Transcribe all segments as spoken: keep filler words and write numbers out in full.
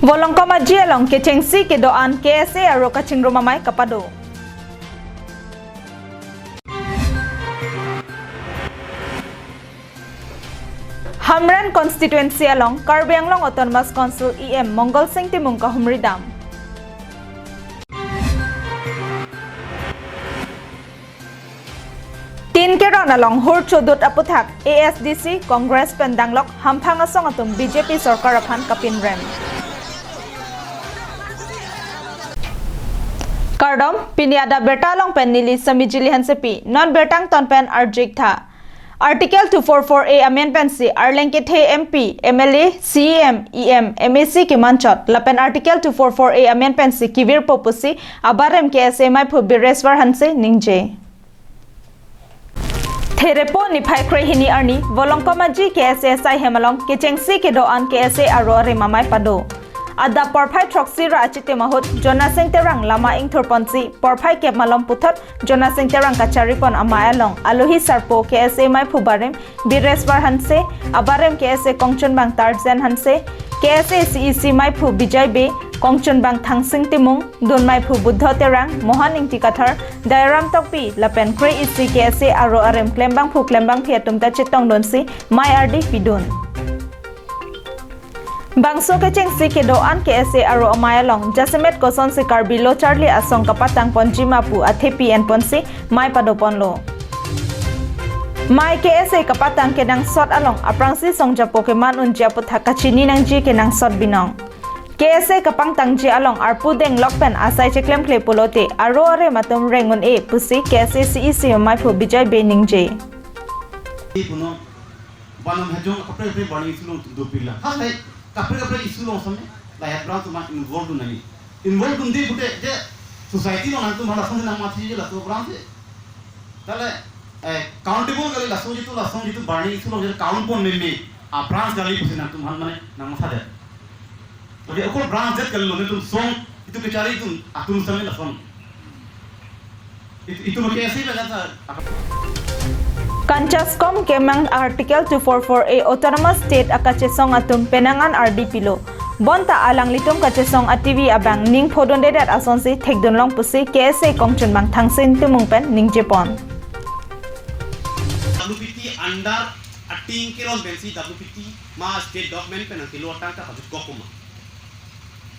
Volongkom Aji along kechengsi kedo-an K S A aro kachingrum amei kapado. Hamren constituency along Karbi Anglong Autonomous Council E M Mongal Sing Timung kahumri dam. Tin Keron along hur chodut aputhak A S D C, Congress pen danglok hamphang asong atum B J P sorkar aphan kapinrem. Kardom, pini adap birta along pen neli Samijili Hansepi, non birta angton pen arju-ik tha. Article two four four A amen pensi Arleng kethe M P, M L A, C E M, E M, M A C kemanchot lapen Article two four four A amen pensi kevirpo pusi abarem K S A meiphu Bireswar Hanse ningje. Therepo niphai kre hini arni Volongkom Aji K S A asai hem along kechengsi kedo-an K S A aro arem amei pado. Adap porphai throksi ra achitim ahut Jonasing Terang lama ingthur ponsi porphai kep malom puthot Jonasing Terang kachari pon amei along alohi sarpo K S A meiphu barem Bireswar Hanse, abarem K S A kongchunbang Tarzen Hanse, K S A C E C meiphu Bijay Bey, kongchunbang Thangsing Timung, dun meiphu Buddho Terang, Mohan Ingti Kathar, Dairam Tokbi lapen kre-isi K S A aro arem klembangphu klembangphi atum ta chetongdunsi mei ardi pidun. Bangso kechengsi kedo-an K S A aro amei along jasemet kosonsi Karbi lo charli asong kapatang ponji ma pu athepi en ponsi mei pado ponlo. Mei K S A kapatang kenangsot along aphrangsi song japo keman unji aputhak kachini nangji kenangsot binong. K S A kapangtangji along arpu denglok pen asai cheklemkle pulote aro arem atum reng un-e pusi K S A C E C meiphu Bijay Bey ningje. Ipuno Banam hajong kaprek kaprek barni issue along dopiklang. Hasai kaprek kaprek issue along same lahai branch atum involve dun nangji. Involve dunde pute je society along nangtum hala song nang mati je laso branch. Tale, eh, accountable kali laso jitu laso jitu barni issue along je account pon meme. A branch kali pusi nangtum han mane nang masa de. Lake akol branch det kali lo, netum song itum kechari atum atum same lason. It-, itum ke esi bela sa. Kanchaskom kemang Article two four four A Autonomous State akachesong atum penang an ardi pilo. Bonta alanglitum kachesong a-T V abang ning phodundedet asonsi thekdunlong pusi K S A kongchunbang Thangsing Timung pen ningje pon. W P T under ating kiron pensi W P T ma state government pen nangkelo atangka pajutkok kuma.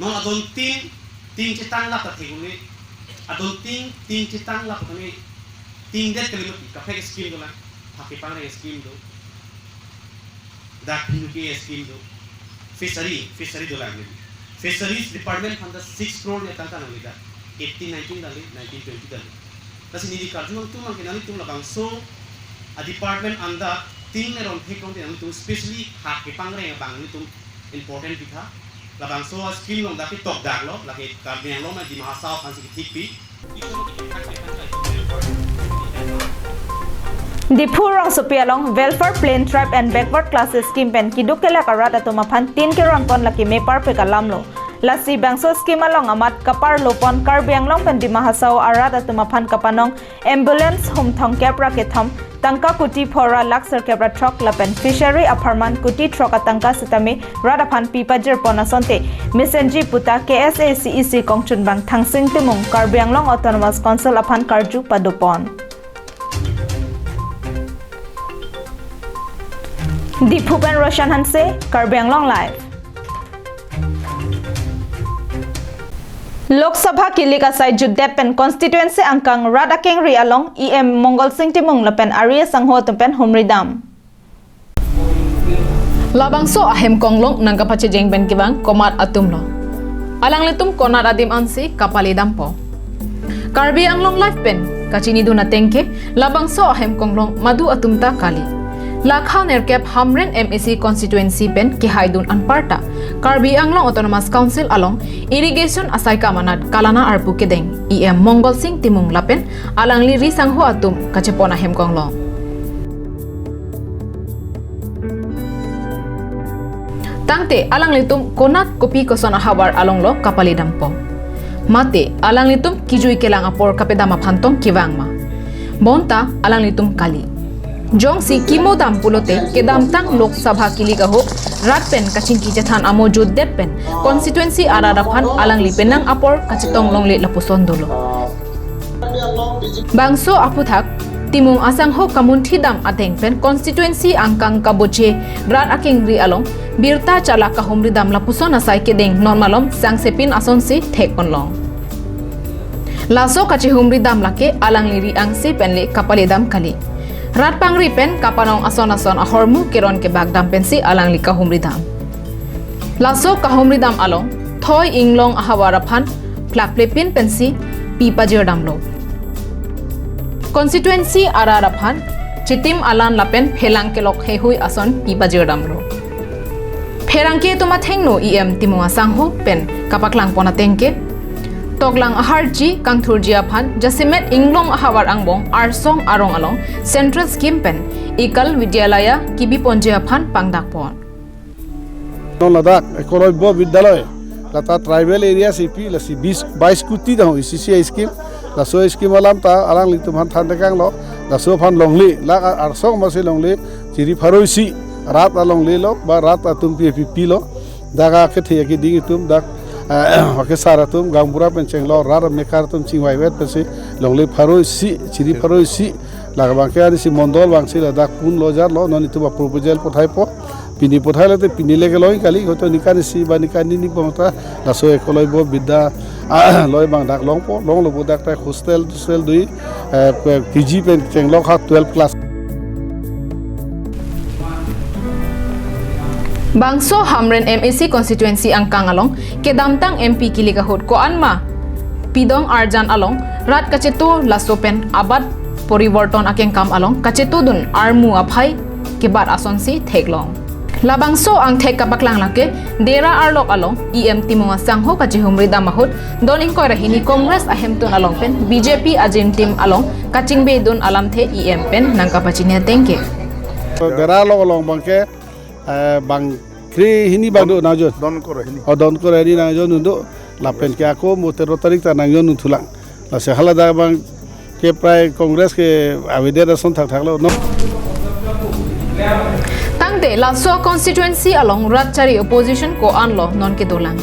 Non adon tin, tin chetang lap ta thek un-e. Adon tin, tin chetang lap ta ne. Tin det kali mati, kaprek scheme dolang. Hak kepangreng scheme do. Dak binu ke scheme do. Fishery, fishery dolang. Fisheries department aphan ta six crore ne tangka nangle dak. Eighteen nineteen dali, nineteen twenty dali. Lasi neli karjunangtum abang ke nanglitum labangso a department under tin meron thek rong nanglitum specially hak kepangreng abang nanglitum important pitha. Labangso a scheme along dak ketok dak lo, lake Karbi Anglong ma Dima Hasao aphansi kethik pi. Diphu rongsopi along Welfare Plain Tribe and Backward Classes Scheme pen keduk kelak arat atum aphan tin keron pon lake mepar pek alam lo. Lasi bangso scheme along amat kaparlo pon Karbi Anglong pen Dima Hasao arat atum aphan kapanong ambulance hum thomkep ra kethom, tangka kuti pho ra lakh sirkep ra throk lapen fishery apharman kuti throk atangka sitame rat aphan pi pajir pon asonte mesenji puta K S A C E C kongchunbang Thangsing Timung Karbi Anglong Autonomous Council aphan karju pado pon. Diphu pen Roshan Hanse, Karbi Anglong Live. Lok Sabha kilik asai jutdet pen constituency angkang rat akengri along E M Mongal Sing Timung lapen ari asangho atum pen humri dam. Labangso ahem konglong nangkapachejeng pen kevang komat atum lo. Alanglitum konat adim ansi kapali dampo. Karbi Anglong Live pen kachinidun ateng ke labangso ahem konglong madu atum ta kali. Lakha nerkep Hamren M A C constituency pen kehaidun anparta Karbi Anglong Autonomous Council along irrigation asai kamanat kalana arpu kedeng E M Mongal Sing Timung lapen alangli ri sangho atum kachepon ahem konglong. Tangte alanglitum konat kopi koson ahavar along lo kapali dampo. Mate alanglitum kejui kelang apor kapedam aphan tong kevang ma. Bonta alanglitum kali. Jongsi kimo dam pulote kedamtang Lok Sabha kilik ahok rat pen kachingki chethan amo jutdet pen constituency arat aphan alangli penang apor kachetong longle lapuson dolo. Bangso aphuthak Timung asangho kamunthi dam ateng pen constituency angkang kaboche rat akengri along birta chalak kahumri dam lapuson asai kedeng non malom sangsepin asonsi thek-onlong. Laso kachihumri dam lake alangli ri angse penle kapale dam kali. Rat pangri pen kapanong ason ason ahormu keron kebak dam pensi alangli kahumri dam. Laso kahumri dam along thoi inglong ahavar aphan plakplepin pensi pi pajir damlo. Constituency arat aphan chitim alan lapen phelang kelok heihui ason pi pajir damlo. Pherangke atum athengno E M Timung asangho pen kapaklang pon ateng ke toklang aharji kangthurji aphan jasemet inglong ahavar angbong arsong arong along central scheme pen Ekal Vidyalaya kibi ponji aphan pangdak pon. Non ladak Ekolobya Vidyalaya, lata tribal area si pi lasi bis, bais kuti dahong E C C I scheme. Laso scheme alam ta alanglitum aphan than tekanglo. Laso aphan longle, lak arsong masi longle, chiri pharo isi, rat alongle lo, ba rat atum pi pi pi lo. Dak akethe keding atum, dak, eh, akesar atum, gaonbura pen chenglo, rat amekar atum chingvaivet pensi longle pharo isi, chiri pharo isi. Lake abangke anisi mondol abangsi ladak punlo jarlo, non itum aproposal pathaipo. Pini pathai lote pini leke loi kali, hoito nikan isi ba nikan hini bangta, laso Ekolobya Vidyalaya, ah, loi abang dak longpo, longlo bo dak ta hostel, hostel dui, eh, pe-, P G pen chenglok ha twelve class. Bangso Hamren M A C constituency angkang along kedamtang M P kilik ahut ko-an ma pidong arjan along rat kacheto laso pen abat poriborton akengkam along kacheto dun armu aphai kebat asonsi theklong. Labangso angthek kapaklang lake Dera arlok along E M Timung asangho kachihumri dam ahut don ingkoi ra hini Congress ahemtun along pen B J P ajin tim along kachingbe dun alamthe E M pen nangkapachini ateng ke. Dera arlok along abangke, eh, bang kre hini bang do nangjon. Don koro hini. Oh, don koro hini nangjon undo. Lapen ke ako mo tero tarik ta nangjon unthulang. Lasi hala dak abangke prai Congress ke avedet ason thakthak lo, no? Tangte laso constituency along rat chari opposition ko-an lo non kedolang.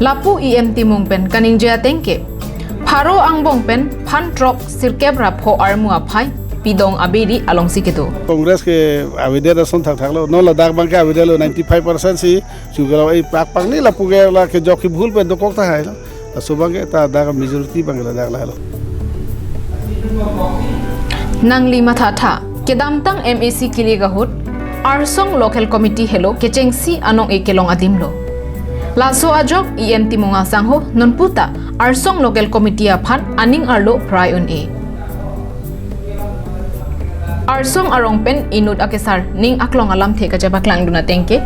Lapu E M Timung pen kaningje ateng ke pharo angbong pen phan throk sirkep ra pho armu aphai pidong abiri alongsi kedo. Congress ke avedet ason thakthak lo, non ladak abangke avedet lo ninety-five percent si. Chukelo ei pak pak ni lapu ke la kejok kebhul pen dokok tahai lo. Laso abangke ta dak majority abangke ladak lahelo. Nangli mathatha, kedamtang M A C kilik ahut arsong local committee helo kechengsi anong-e kelong adim lo. Laso ajok E M Timung asangho nonputa arsong local committee aphan aning arlo prai un-e. Arsong arong pen inut akesar ning aklong alamthe kachepaklang dun ateng ke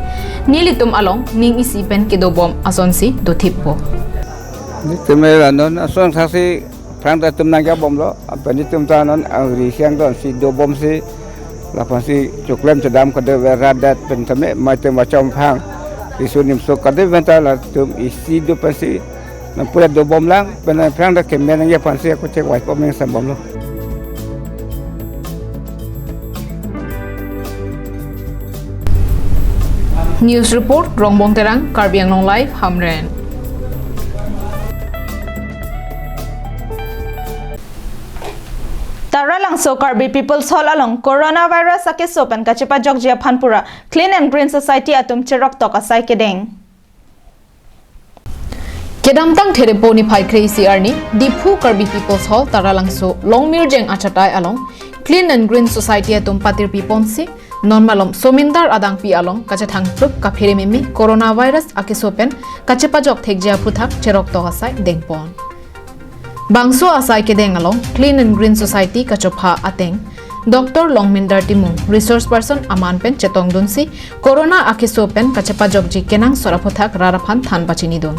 nelitum along ning isi pen kedobom asonsi dothippo. Nelitum la non ason saksi phrang ta tum nangkebomlo, lapen nelitum ta non angri siang donsi dobomsi, lapensi choklem chodam kado verat dat pen tame maitum vachom phang isu nimso kado pen ta latum isi do pensi nangpura dobomlang, pen phrang ta kemen nangji aphansi ako chek wai pomeng sambomlo. News report, Rongbong Terang, Karbi Anglong Live, Hamren. Taralangso Karbi People's Hall along coronavirus akeso pen kachepajokji aphan pura Clean and Green Society atum cheroktok asai kedeng. Kedamtang Therepo niphai kre-isi arni, Diphu Karbi People's Hall Taralangso Longmirjeng achatai along Clean and Green Society atum patirpi ponsi, non malom Somindar adangpi along kachethang prup kaphere meme coronavirus akeso pen kachepajok thekji aphuthak cheroktok asai dengpon. Bangso asai kedeng along Clean and Green Society kachopha ateng Doctor Longmindar Timung, resource person aman pen chetongdunsi, corona akeso pen kachepajokji kenangsot aphuthak rat aphan than pachinidun.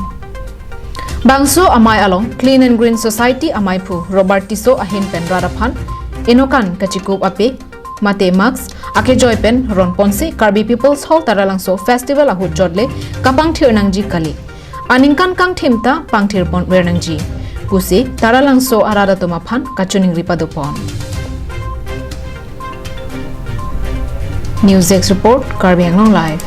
Bangso amei along Clean and Green Society ameiphu Robert Tisso ahin pen rat aphan enokan kachikup ape mate mask akejoi pen ronponsi Karbi People's Hall Taralangso Festival ahut jotle kapangthir nangji kali. Aningkan kangthim ta pangthir ponver nangji pusi Taralangso arat atum aphan kachiningri padopon. News Desk Report, Karbi Anglong Live.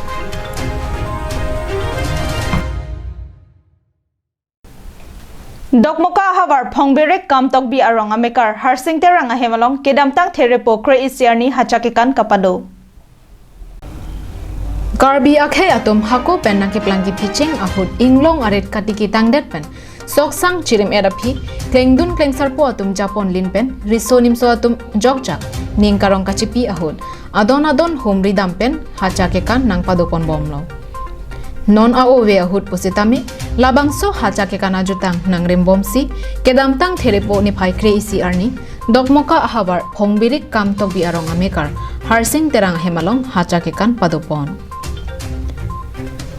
Dokmoka ahavar Phongbirik Kam Tokbi arong amekar Harsing Terang ahem along kedamtang Therepo kre-isi arni hacha kekan kapado. Karbi akhei atum hako pen nangkeplang kephicheng ahut inglong arit katiki tangdet pen soksang chirim-et aphi, klengdun klengsarpo atum japon lin pen riso nimso atum jokjak ning karong kachipi ahut adon adon humri dam pen hacha kekan nangpadopon bomlo. Non a-ove ahut pusitame labangso hacha kekan ajutang nangrim bomsi kedamtang Therepo niphai kre-isi arni Dokmoka ahavar Phongbirik Kam Tokbi arong amekar Harsing Terang ahem along hacha kekan padopon.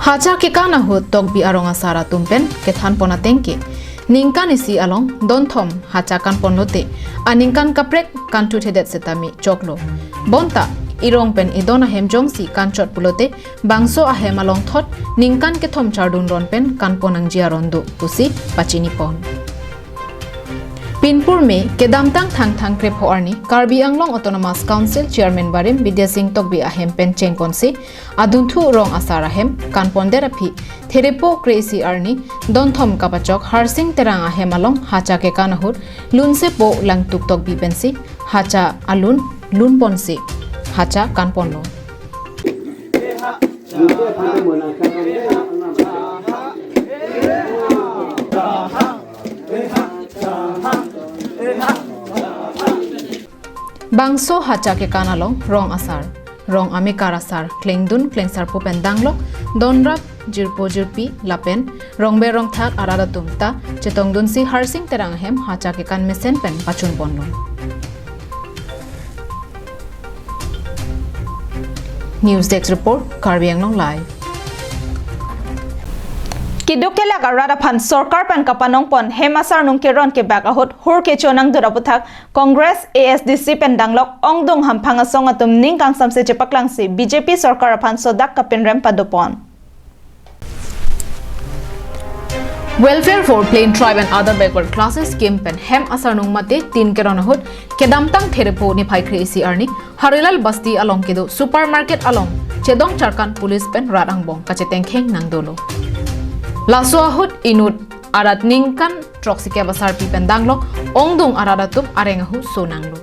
Hacha kekan ahut Tokbi arong asar atum pen kethanpon atengke ningkan isi along donthom hacha kanpon lote aningkan kaprek kantuthedet setame choklo. Bonta irong pen idon ahem jongsi kanchot pulote bangso ahem along thot ningkan kethom chardun ron pen kanpon nangji aron do pusi pachinipon. Pinpur me kedamtang Thangthang krepho arni Karbi Anglong Autonomous Council Chairman barim Bidya Sing Tokbi ahem pen chengponsi adunthu rong asar ahem kanpondet aphi Therepo kre-isi arni donthom kapachok Harsing Terang ahem along hacha kekan ahut lunsepo Langtuk Tokbi pensi hacha alun lunponsi hacha kanponlo. Bangso hacha kekan along rong asar, rong amekar asar, klengdun klengsarpo pen danglok donrap jirpo jirpi lapen rongber rongthak arat atum ta chetongdunsi Harsing Terang ahem hacha kekan mesen pen pachunponlo. News Desk Report, Karbi Anglong Live. Keduk kelak arat aphan sorkar pen kapanongpon hem asarnung keron kebak ahut hur kecho nangdur aputhak Congress, A S D C pen danglok ongdung hamphang asong atum ning kangsamse chepaklangsi B J P sorkar aphan sodak kapinrem padopon. Welfare for Plain Tribe and Other Backward Classes scheme pen hem asarnung mate tin keron ahut kedamtang Therepo niphai kre-isi arni Harilal Basti along kedo supermarket along chedong charkan police pen rat angbong kachetengkheng nangdolo. Laso ahut inut arat ningkan throksi kep asarpi pen danglok ongdung arat atum areng ahu so nanglo.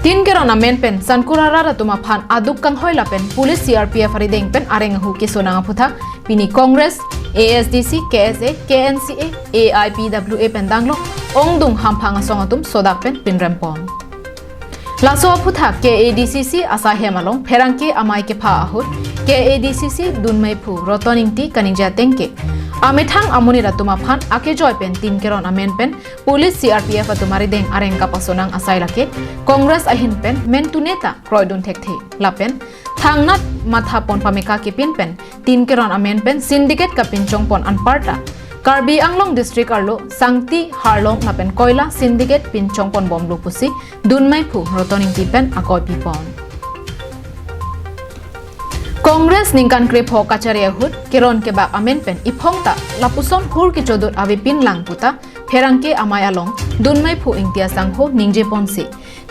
Tin keron amen pen Sankur arat atum aphan aduk kanghoi lapen police C R P F arideng pen areng ahu keso nang aputhak pini Congress, A S D C, K S A, K N C A, A I P W A pen danglok ongdung hamphang asong atum sodak pen pinrempon. Laso aputhak K A D C C asai hem along pherangke amei kepha ahut K A D C C dunmeiphu Roton Ingti kaningje atengke amethang amonit atum aphan akejoi pen tin keron amen pen police C R P F atum arideng areng kapaso nang asai lake Congress ahin pen mentu neta kroidun thekthe lapen thangnat mathapon pameka kepin pen tin keron amen pen syndicate kapinchongpon anparta Karbi Anglong district arlo sangti harlong lapen koila syndicate pinchongpon bomlo pusi dunmeiphu Roton Ingti pen akoi pipon. Congress ningkan krepho kachari ahut keron kebak amen pen iphong ta lapuson hur kechodot avepin lang puta pherangke amei along dunmeiphu Ingti asangho ningjeponsi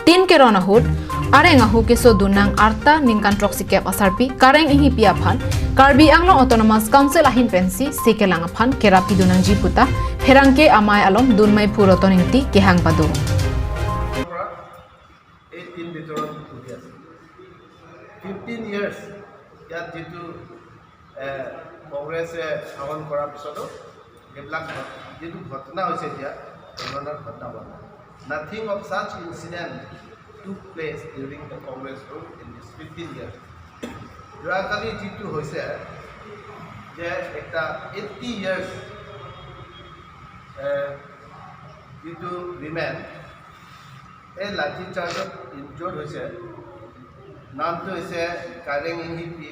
tin keron ahut areng ahu keso dunnang arta ningkan throksi kep asarpi Kareng Enghipi aphan Karbi Anglong Autonomous Council ahin pensi sekelang aphan kerapi dunnangji puta pherangke amei along dunmeiphu Roton Ingti kehang pado. এই তিন ভিতৰত উঠি আছে। Fifteen years ইয়াত যিটো, এ, কংগ্ৰেছে শাসন কৰাৰ পিছতো এইবিলাক ঘট-, যিটো ঘটনা হৈছে এতিয়া, এই ধৰণৰ ঘটনা হোৱা নাই। Nothing of such incident took place during the Congress rule in this fifteen years. যোৱাকালি যিটো হৈছে যে একটা এইটি ইয়াৰ্ছ, এ, যিটো উইমেন এই লাঠি চাৰ্জত ইনজৰ্ড হৈছে। নামটো হৈছে কাৰেং ইংহিপি।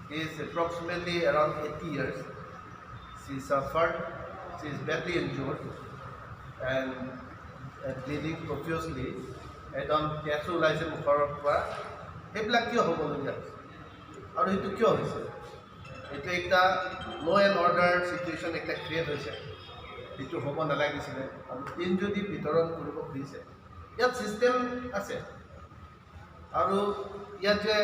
He is approximately around eighty years. She suffered, she is badly injured and, uh, bleeding profusely. একদম তেজো ওলাইছে মুখৰ পৰা। সেইবিলাক কিয় হ'বলগীয়া হৈছে আৰু সেইটো কিয় হৈছে? এইটো একটা ল' এণ্ড অৰ্ডাৰ চিটুৱেশ্যন একটা ক্ৰিয়েট হৈছে, সেইটো হ'ব নালাগিছিলে। আৰু পিন যদি বিতৰণ কৰিব খুজিছে, ইয়াত ছিষ্টেম আছে। আৰু ইয়াত যে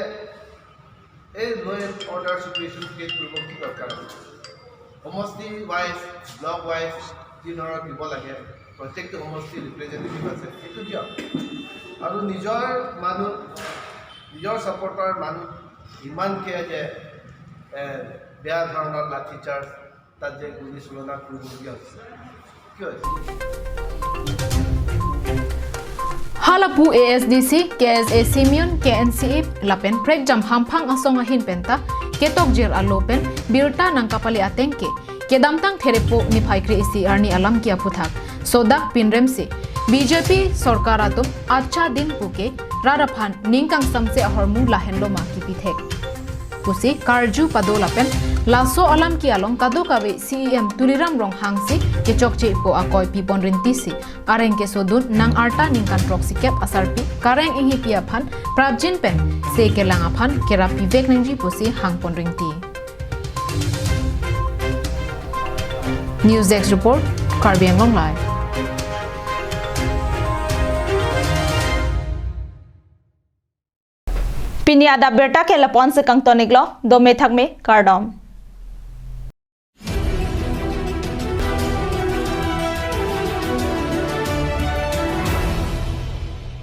এই ল' এণ্ড অৰ্ডাৰ চিটুৱেশ্যন ক্ৰিয়েট কৰিব কি দৰকাৰ আছে? সমষ্টি ৱাইজ, ব্লক ৱাইজ যি ধৰণৰ দিব লাগে, প্ৰত্যেকটো সমষ্টি ৰিপ্ৰেজেণ্টেটিভ আছে, সেইটো দিয়ক। আৰু নিজৰ মানুহ, নিজৰ ছাপোৰ্টাৰ মানুহ ইমানকে যে এ, বেয়া ধৰণৰ লাঠি চাৰ্জ, তাত যে গুলী চালনা কৰিবলগীয়া হৈছে, কিয় হৈছে? Halapu A S D C, K S A Simeon, K N C A lapen prekjam hamphang asong ahin penta ketok jir alo pen birta nangkapale ateng ke kedamtang Therepo niphai kre-isi arni alam ki aphuthak sodak pinrem si B J P sorkar atum acha din puke rat aphan ning kangsamse ahormu lahenlo ma kipithek pusi karju pado lapen laso alam ki along kadokave C E M Tuliram Ronghang si kechokche po akoi pipon rinti si areng kesodun nang arta ningkan throksi kep asarpi Kareng Enghipi aphan prapjin pen se kelang aphan kerap pivek nangji pusi hangpon rinti. News Desk Report, Karbi Anglong Live. Pini adap birta ke lapu-an si kangton-iklo, dome thakme, kardom.